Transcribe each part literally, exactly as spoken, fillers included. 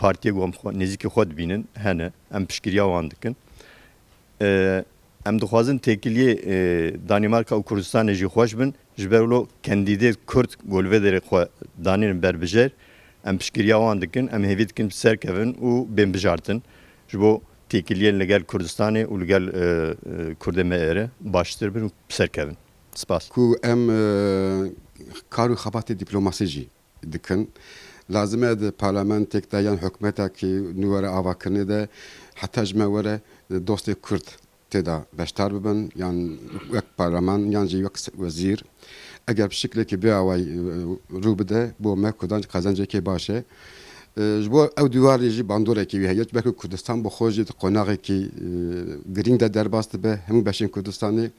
partiyê ku em xwe, nêzîkî xwe dibînin, hene. Em piştgiriya wan dikin. E, em dixwazin têkiliyê, e, Danîmarka û Kurdistanê jî xweş bin. Ji ber wilo kendîdê Kurd ku li vê derê xwe danînin berbijêr, em piştgiriya wan dikin, em hêvî dikin bi ser kevin û bên bijartin. Ji bo têkiliyên li gel Kurdistanê û li gel, e, e, Kurdê me êre baştir bin û bi ser kevin. Spas. Ku em, e, kar û xebatê dîplomasî jî dikin. Lazim e di parlamentêk de yan hikûmetekî nû were avakirinê de heta ji me were dostê Kurd tê de beşdar bibin, yan wek parlaman, yan jî wek se-, wezîr. Eger bi şiklekî bê awayî, e, rû bide, bo me Kurdan jî qezencekê baş e. E, ji bo ew dîwarê jî bandorekî wî heye, belkî Kurdistan bi xwe jî di qonaxekî, e, girîng de derbas dibe, hemû beşên Kurdistanê.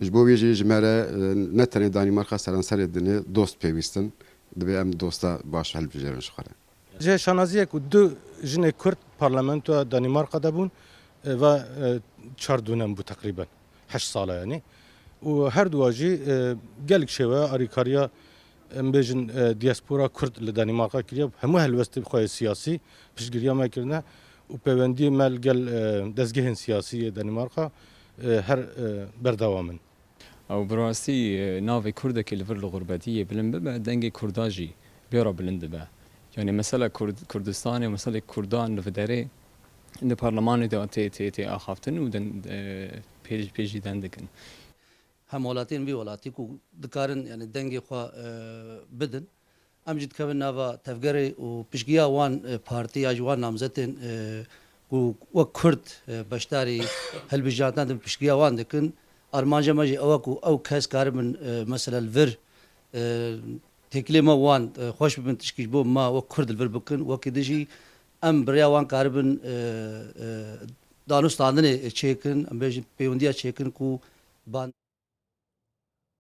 Ji bo wî jî ji me re, e, ne tenê Danîmarka, seranserê dinê dost pêwîst in. Divê em dosta baş hilbijêrin ji xwe re. Ji şanaziyê ku du jinê Kurd parlamentoya Danîmarka de bûn, e, ve, e, çar dûnem bû teqrîben. Heşt sal e yanî. Û her duwa jî, e, gelek şêwe alîkariya, em bêjin, e, diaspora Kurd li Danîmarka kiriye. Hemû helwestê xwe yê siyasî piştgiriya me kirine û pêwendiyê me li gel, e, dezgehên siyasî yê Danîmarka, e, her, e, berdewam in. Ew bi rastî, e, navê Kurdekî li vir li xurbetî yê bilind bibe, dengê Kurda jî bêra bilind dibe. Yanî mesela Kurd-, Kurdistanê, meselê Kurdan li vê derê di parlemanê de tê, tê, tê axaftin û den, e, pê-, pêşî den dikin. Hem welatên vî welatî ku dikarin, yanî dengê xwe, e, bidin, em jî dikevin nava tevgerê û piştgiya wan, e, partî ya jî wan namzetên, e, ku wek Kurd, e, beşdarî hilbijartina din piştgiya wan dikin. Armanca me jî ew e ku ew kes karibin, e, mesela li vir, e, têkilê me wan, e, xweş bibin, tişkî ji bo me wek Kurd li vir bikin. Wekî din jî em bi rêya wan karibin, e, e, danûstandinê çêkin, em bêjin pêwendiya çêkin ku ban